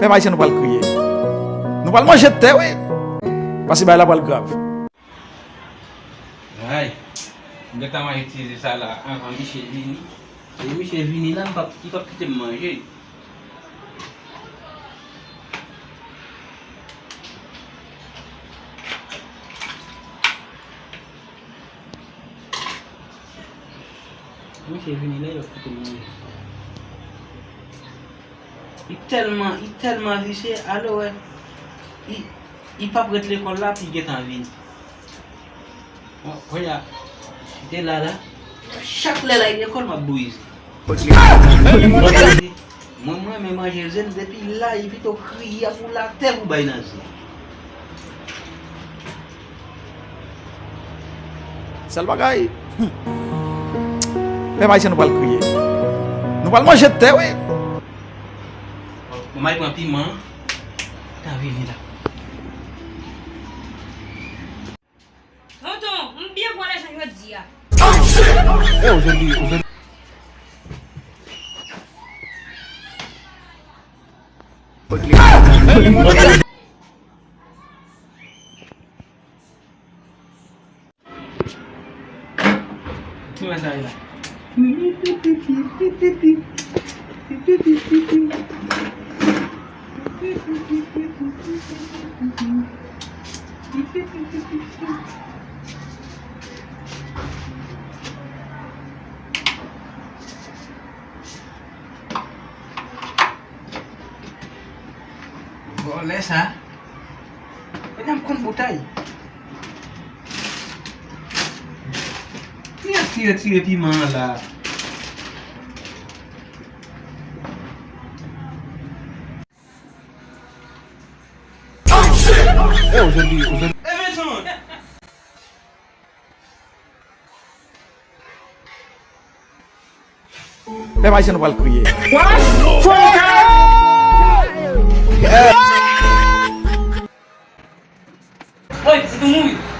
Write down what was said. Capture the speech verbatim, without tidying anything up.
Pèp ayisyen, nou pral kriye. Nou pral manje tè, wi. Paske bagay la pral grav. Ay, m gentan itilize sa la anvan Michel vini. E Michel vini la, m p ap, li p ap kite m manje. Misye vini la, yo kite mwen. Li tèlman, li tèlman visye, alò wè. Li, li p ap ret lekòl la, pou li gentan vini. Bon, kounye a, li te la, la. Chak lè l al lekòl, m ap bouyi. Mwen, mwen renmen manje zen depi la, li pito kriye pou l atè pou bay nan zen. Sèl bagay. Pèp ayisyen, nou pral kriye. Nou pral manje tè, wi. Bon, m al pran piman. Tan vini la. Tonton, m byen pran leson jodi a. Ki wè sa ye la? Vòlè sa. Medam konn boutay. Tire, tire, tire piman an la. Pèp ayisyen, nou pral kriye. Oy, ou tou mouri.